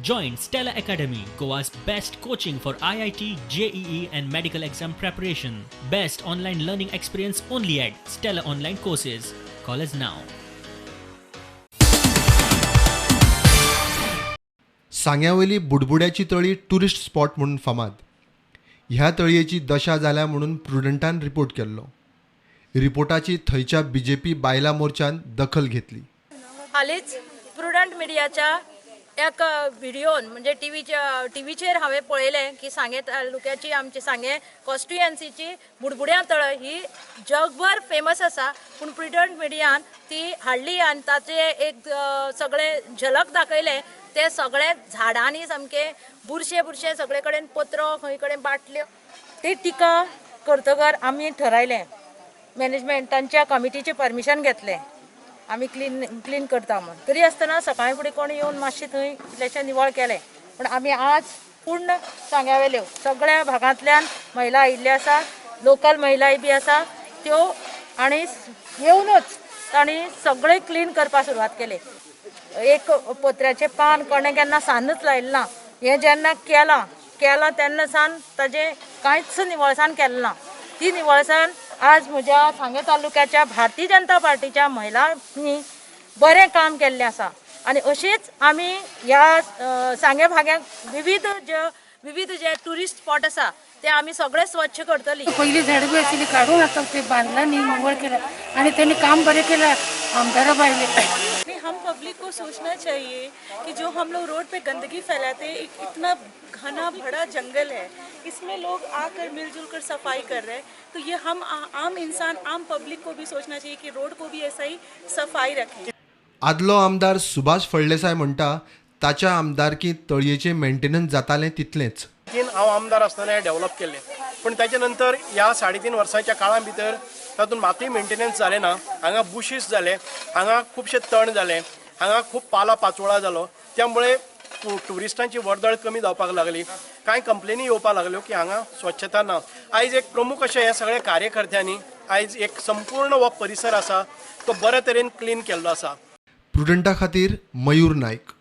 Join Stella Academy, Goa's best coaching for IIT, JEE, and medical exam preparation. Best online learning experience only at Stella Online Courses. Call us now. सांग्यावयली बुडबुड्याची तळी tourist spot म्हणून फामाद. ह्या तळयेची दशा जाल्या म्हणून प्रुडंटान report केल्लो. रिपोर्टाची थंयच्या BJP बायलां मोर्चान दखल घेतली. हालींच प्रुडंट मिडियाच्या एक व्हिडियोन, म्हणजे टीव्हीचेर हांवें पळयलें की सांगें तालुक्याची, आमची सांगें कॉन्स्टिट्युएन्सीची बुडबुड्यां तळ ही जगभर फेमस आसा. पूण प्रुडंट मिडियान ती हाडली आनी ताचे एक सगळें झलक दाखयलें. ते सगळे झाडांनी सामके बुरशे बुरशे, सगळे कडेन पत्रो, खंय कडेन बाटल्यो. ती टिका करतकर आमी ठरायलें, मॅनेजमेंटांच्या कमिटीचें परमिशन घेतलें, आमी क्लीन क्लीन करता म्हूण. तरी आसतना सकाळी फुडें कोण येवन मातशें थंय इल्लेशें निवळ केलें. पूण आमी आज पूर्ण सांग्यावेल्यो सगळ्या भागांतल्यान महिला आयिल्ल्यो आसा, लोकल महिलाय बी आसा त्यो, आनी येवनूच तांणी सगळें क्लीन करपाक सुरवात केली. एक पत्र्याचें पान कोणें केन्ना सान्नच लायलें ना. हें जेन्ना केलां केलां तेन्ना सान ताजें कांयच निवळसाण केलें ना. ती निवळसाण आज म्हज्या सांगें तालुक्याच्या भारतीय जनता पार्टीच्या महिलांनी बरें काम केल्लें आसा. आनी अशीच आमी ह्या सांगें भाग्यांक विविध जे ट्युरिस्ट स्पॉट आसा ते आमी सगळे स्वच्छ करतली. पहिली झाडं बी आशिल्ली काडून आतां ते बांदला न्ही, निवळ केला आणि त्यांनी काम बरें केलां आमदारा बायले. नहीं, हम पब्लिक को सोचना चाहिए कि जो हम लोग रोड पे गंदगी फैलाते हैं, एक इतना घना भरा जंगल है, इसमें लोग आकर मिलजुल कर सफाई कर रहे हैं, तो ये हम आम इंसान, आम पब्लिक को भी सोचना चाहिए कि रोड को भी ऐसा ही सफाई रखें. आदलो आमदार सुभाष फळदेसाय म्हणटा, ताच्या आमदारकींत तळयेचें मेंटेनन्स जातालें तितलेंच. तीन हांव आमदार आसतना हें डेव्हलप केल्लें, पूण ताच्या नंतर ह्या 3.5 वर्सांच्या काळा भितर तातूंत मातूय मेंटेनन्स जालें ना. हांगा बुशीस जाले, हांगा खुबशे तण जाले, हांगा खूब पाला पाचोळा जालो. त्यामुळे ट्युरिस्टांची वर्दळ कमी जावपाक लागली. कांय कंप्लेनी येवपाक लागल्यो की हांगा स्वच्छता ना. आयज एक प्रमुख अशें हे सगळे कार्यकर्त्यांनी आयज एक संपूर्ण हो परिसर आसा तो बरे तरेन क्लीन केल्लो आसा. प्रुडंटा खातीर मयूर नायक.